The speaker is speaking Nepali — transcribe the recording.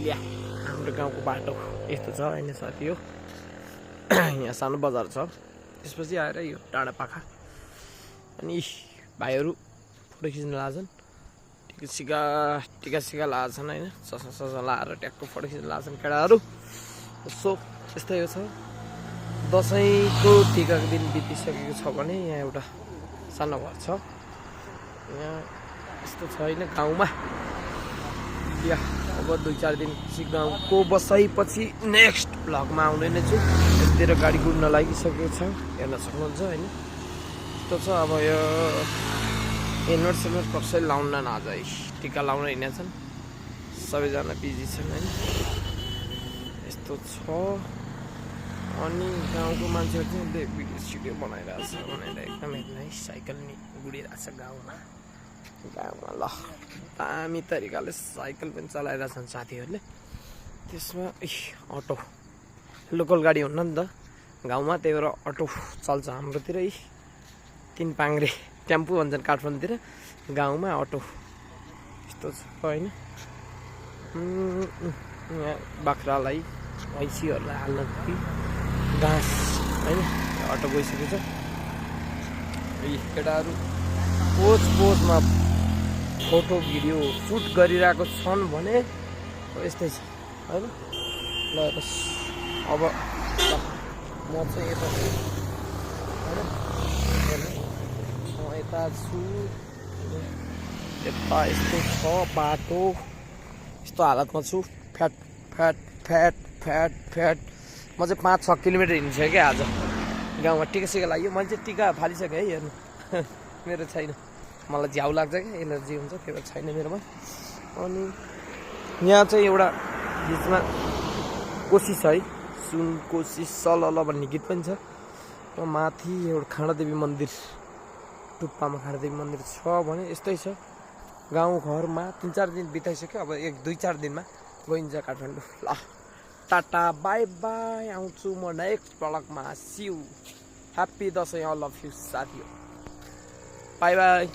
ल्या हाम्रो गाउँको बाटो यस्तो छ हैन साथी हो। यहाँ सानो बजार छ, त्यसपछि आएर यो डाँडापाखा। अनि भाइहरू फोटो खिच्न लाछन्, टिका सिका लाछन् हैन, ससा लाएर ट्याक्क फोटो खिच्न लाछन् केटाहरू। सो यस्तै हो छ। दसैँको टिकाको दिन बितिसकेको छ भने यहाँ एउटा सानो घर छ। यहाँ यस्तो छ हैन गाउँमा। या अब 2-4 दिन पछि गाउँको बसाइपछि नेक्स्ट भ्लगमा आउने नै छु। यतितिर गाडी कुद्न लागिसकेको छ, हेर्न सक्नुहुन्छ हैन। यस्तो छ। अब यो हेलमेट कसैले लाउन नजाइ, टिका लाउन हिँडेछन्, सबैजना बिजी छन् हैन। यस्तो छ। अनि गाउँको मान्छेहरू चाहिँ भिडियो बनाइरहेको छ, एकदम हेर्न है। साइकल नि गुडिरहेको छ गाउँमा ल दामी तरिकाले साइकल पनि चलाइरहेछन् साथीहरूले। त्यसमा अटो लोकल गाडी हुन्न नि त गाउँमा, त्यही भएर अटो चल्छ हाम्रोतिर। 3 पाङ्ग्रे टेम्पो भन्छन् काठमाडौँतिर, गाउँमा अटो। यस्तो छ होइन। यहाँ बाख्रालाई भैँसीहरूलाई हाल्न घाँस होइन अटो गइसकेको छ। केटाहरू पोजमा फोटो भिडियो सुट गरिरहेको छन् भने यस्तै छ होइन। ल अब म चाहिँ यता छु होइन, म यता छु। यता यस्तो छ बाटो, यस्तो हालतमा छु। फ्याट म चाहिँ 5-6 किलोमिटर हिँडिसकेँ क्या आज गाउँमा। टिका सिका लाग्यो, मैले चाहिँ टिका फालिसकेँ है हेर्नु। मेरो छैन, मलाई झ्याउ लाग्छ क्या, एलर्जी हुन्छ, त्यही भएर छैन मेरोमा। अनि यहाँ चाहिँ एउटा बिचमा कोसी छ है, सुन कोसी सलल भन्ने गीत पनि छ। माथि एउटा खाँडादेवी मन्दिर, टुप्पामा खाँडादेवी मन्दिर छ भने यस्तै छ गाउँघरमा। 3-4 दिन बिताइसक्यो, अब 1-2-4 दिनमा गइन्छ काठमाडौँ। ल टाटा बाई बाई, आउँछु म नेक्स्ट ब्लगमा। See you happy Dashain all of you साथी हो। Bye by.